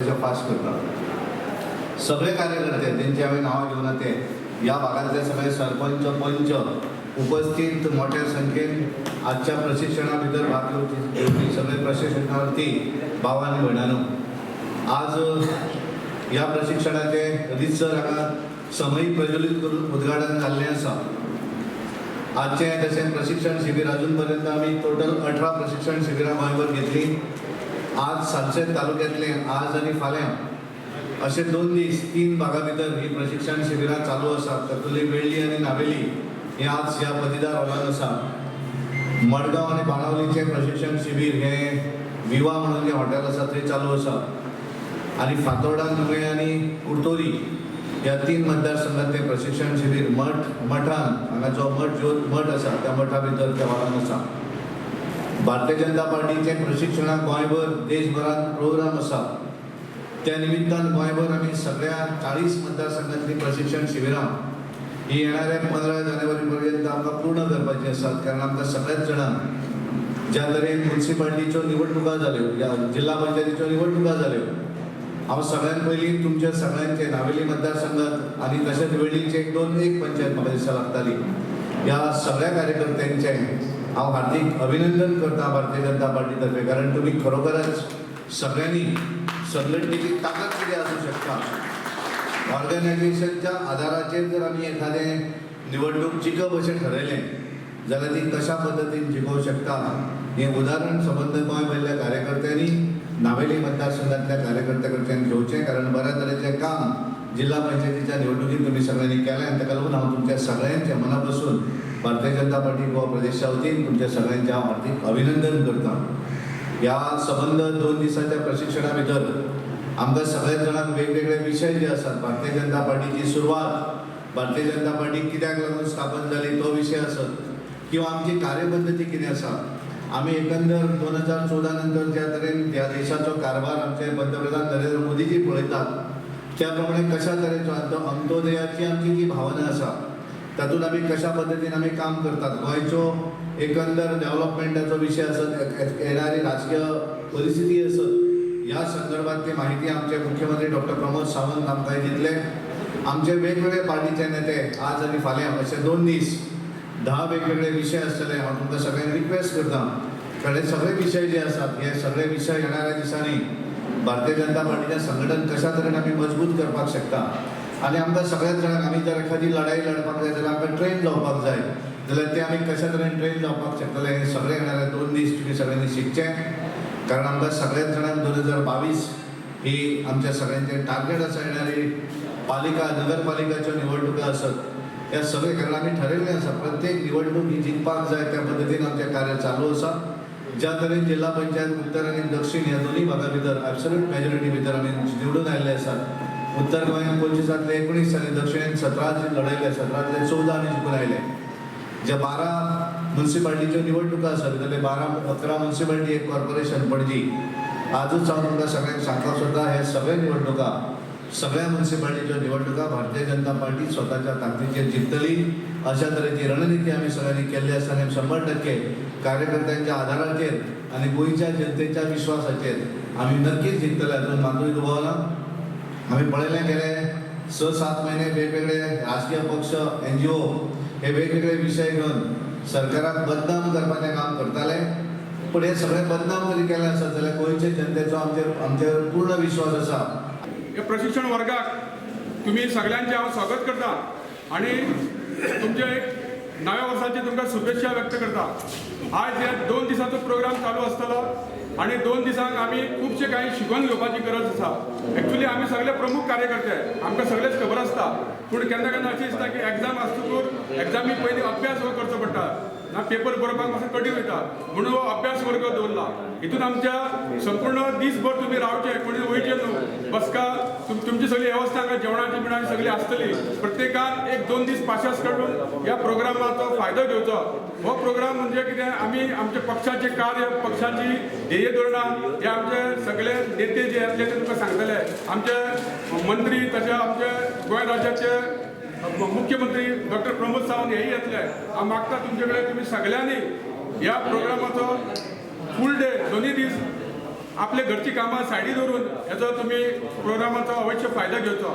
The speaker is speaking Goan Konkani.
फास्ट करता. सगळे कार्यकर्ते तेंची हांवें नांवां घेवना ते ह्या भागांतले सगळे सरपंच, पंच उपस्थित मोठ्या संख्येन आजच्या प्रशिक्षणा भितर भाग घेवची घेवपी सगळे प्रशिक्षणार्थी भाव आनी भयणांनो, आज ह्या प्रशिक्षणाचे रितसर हांगा समयी प्रज्वलीत करून उद्घाटन जाल्लें आसा. आजचें तशें प्रशिक्षण शिबीर, अजून पर्यंत आमी टोटल 18 प्रशिक्षण शिबिरां गोंयभर घेतली. आज सालसेत तालुक्यातले आज आनी फाल्यां असे 2 दीस तीन भागा भितर ही प्रशिक्षण शिबिरां चालू आसात. तातूंतली वेळ्ळी आनी नावेली हे आज ह्या पतिदार हॉलान आसा. मडगांव आनी बाणावलीचें प्रशिक्षण शिबीर हे विवा म्हणून जें हॉटेल आसा थंय चालू आसा आनी फातोर्डा, नुवें आनी कुडतोरी ह्या तीन मतदारसंघातलें प्रशिक्षण शिबीर मठ मठान हांगा जो मठ ज्योत मठ आसा त्या मठा भितर त्या हॉलान आसा. भारतीय जनता पार्टीचें प्रशिक्षणां गोंयभर, देशभरात प्रोग्राम आसा. त्या निमित्तान गोंयभर आमी सगळ्या 40 मतदारसंघातलीं प्रशिक्षण शिबिरां ही येणाऱ्या 15 जानेवारी पर्यंत आमकां पूर्ण करपाची आसात. कारण आमकां सगळ्याच जाणांक ज्या तरेन मुन्सिपाल्टीच्यो निवडणुका जाल्यो, ह्या जिल्हा पंचायतीच्यो निवडणुका जाल्यो, हांव सगळ्यात पयलीं तुमच्या सगळ्यांचे नावेली मतदारसंघात आनी तशेंच वेळ्ळीचे एक दोन एक पंचायत म्हाका दिसता लागताली, ह्या सगळ्या कार्यकर्त्यांचे हांव हार्दिक अभिनंदन करता भारतीय जनता पार्टी तर्फे. कारण तुमी खरोखरच सगळ्यांनी संघटनेची ताकद कितें आसूं शकता, ऑर्गनायझेशनच्या आदाराचेर जर आमी एखादें निवडणूक जिखप अशें ठरयलें जाल्यार ती कशा पद्दतीन जिखोवंक शकता हें उदाहरण संबंद गोंय वयल्या कार्यकर्त्यांनी, नावेली मतदारसंघातल्या कार्यकर्त्या कडच्यान घेवचें. कारण बऱ्या तरेचें काम जिल्हा पंचायतीच्या निवडणुकीत तुमी सगळ्यांनी केलें आनी ताका लागून हांव तुमच्या सगळ्यांच्या मना पासून भारतीय जनता पार्टी गोवा प्रदेशच्या वतीन तुमच्या सगळ्यांचें हांव हार्दिक अभिनंदन करता. ह्या संबंद 2 दिसाच्या प्रशिक्षणा भितर आमकां सगळ्याच जाणांक वेगवेगळे विशय जे आसात, भारतीय जनता पार्टीची सुरवात, भारतीय जनता पार्टी कित्याक लागून स्थापन जाली तो विशय आसत किंवा आमची कार्यपद्दती कितें आसा, आमी एकंदर 2014 नंतर ज्या तरेन ह्या देशाचो कारभार आमचे पंतप्रधान नरेंद्र मोदीजी पळयतात त्या प्रमाणे कशा तरेचो आतां अंत्योदयाची आमची जी भावना आसा तातूंत आमी कशा पद्दतीन आमी काम करतात, गोंयचो एकंदर डेव्हलपमेंटाचो विशय आसत, येणारी राजकीय परिस्थिती आसत, ह्या संदर्भातली माहिती आमचे मुख्यमंत्री डॉक्टर प्रमोद सावंत आमकां दितले. आमचे वेगवेगळे पार्टीचे नेते आज आनी फाल्यां अशे 2 दीस 10 वेगवेगळे विशय आसतले. हांव तुमकां सगळ्यांक रिक्वेस्ट करता, कारण हे सगळे विशय जे आसात, हे सगळे विशय येणाऱ्या दिसांनी भारतीय जनता पार्टीचें संघटन कशा तरेन आमी मजबूत करपाक शकता आनी आमकां सगळ्याच जाणांक आमी जर एखादी लढाई लढपाक जाय जाल्यार आमकां ट्रेन जावपाक जाय जाल्यार ते आमी कशा तरेन ट्रेन जावपाक शकतले हें सगळें येणाऱ्या 2 दीस तुमी सगळ्यांनी शिकचें. कारण आमकां सगळ्याच जाणांक 2022 ही आमच्या सगळ्यांचें टार्गेट आसा. येणारी पालिका, नगरपालिकाच्यो निवडणुका आसत, ह्या सगळे, कारण आमी ठरयल्लें आसा प्रत्येक निवडणूक ही जिखपाक जाय, त्या पद्दतीन आमचें कार्य चालू आसा. ज्या तरेन जिल्हा पंचायत उत्तर आनी दक्षिण ह्या दोनूय भागा भितर एब्सोल्यूट मेजॉरिटी भितर आमी निवडून आयिल्ले आसात. उत्तर गोंयांत 25तांतले 19 आनी दक्षिणेन 17 लढयले, 17तले 14 आमी जिखून आयले. ज्या 12 मुन्सिपाल्टीच्यो निवडणुका आसात भितरले 12, 11 मुन्सिपाल्टी, एक कॉर्पोरेशन पणजी. आजूच हांव तुमकां सगळ्यांक सांगपाक सोदता, हे सगळे निवडणुका, सगळ्या मुन्सिपाल्टीच्यो निवडणुका भारतीय जनता पार्टी स्वताच्या ताकदीचेर जिखतली अशा तरेची रणनिती आमी सगळ्यांनी केल्ली आसा आनी 100% कार्यकर्त्यांच्या आधाराचेर आनी गोंयच्या जनतेच्या विश्वासाचेर आमी नक्कीच जिखतले हातूंत मातूय दुबाव ना. आमी पळयलें, गेले 6-7 महिने वेगवेगळे राजकीय पक्ष, एनजीओ हे वेगवेगळे विशय घेवन सरकाराक बदनाम करपाचें काम करताले. पूण हे सगळे बदनाम जरी केले आसत जाल्यार गोंयचे जनतेचो आमचेर पूर्ण विश्वास आसा. या प्रशिक्षण वर्गाक तुम्ही सगळ्यांचे हांव स्वागत करता आणि तुमचे एक नव्या वर्साची तुमकां शुभेच्छा व्यक्त करता. आज हे 2 दिसांचो प्रोग्राम चालू आसतलो आणि 2 दिसांक आमी खुबशे काही शिकून घेवपाची गरज आसा. एक्चुली आमी सगळे प्रमुख कार्यकर्ते, आमकां सगळेच खबर आसता, पूण केन्ना केन्ना अशें दिसता की एग्जाम आसतकूच एग्जामी पयलीं अभ्यास हो करचो पडटा ना, पेपर बरोवपाक मातसो कठीण वयता, म्हणून हो अभ्यास वर्ग दवरला. हितून आमच्या संपूर्ण दीसभर तुमी रावचे, कोणी वयचे न्हू. बसका तुमची सगळी वेवस्था हांगा जेवणाची बिणाची सगळी आसतली. प्रत्येकान एक दोन दीस पाशास काडून ह्या प्रोग्रामाचो फायदो घेवचो. हो प्रोग्राम म्हणजे कितें, आमी आमच्या पक्षाचे कार्य, पक्षाची ध्येय धोरणां हे आमचे सगळे नेते जे येतले ते तुमकां सांगतले. आमचे मंत्री तशें आमचे गोंय राज्याचे मुख्यमंत्री डॉक्टर प्रमोद सावंत हेय येतले. हांव मागता तुमचे कडेन, तुमी सगळ्यांनी ह्या प्रोग्रामाचो फूल डे, दोनूय दीस आपले घरची कामां सायडी दवरून हेजो तुमी प्रोग्रामाचो अवश्य फायदो घेवचो.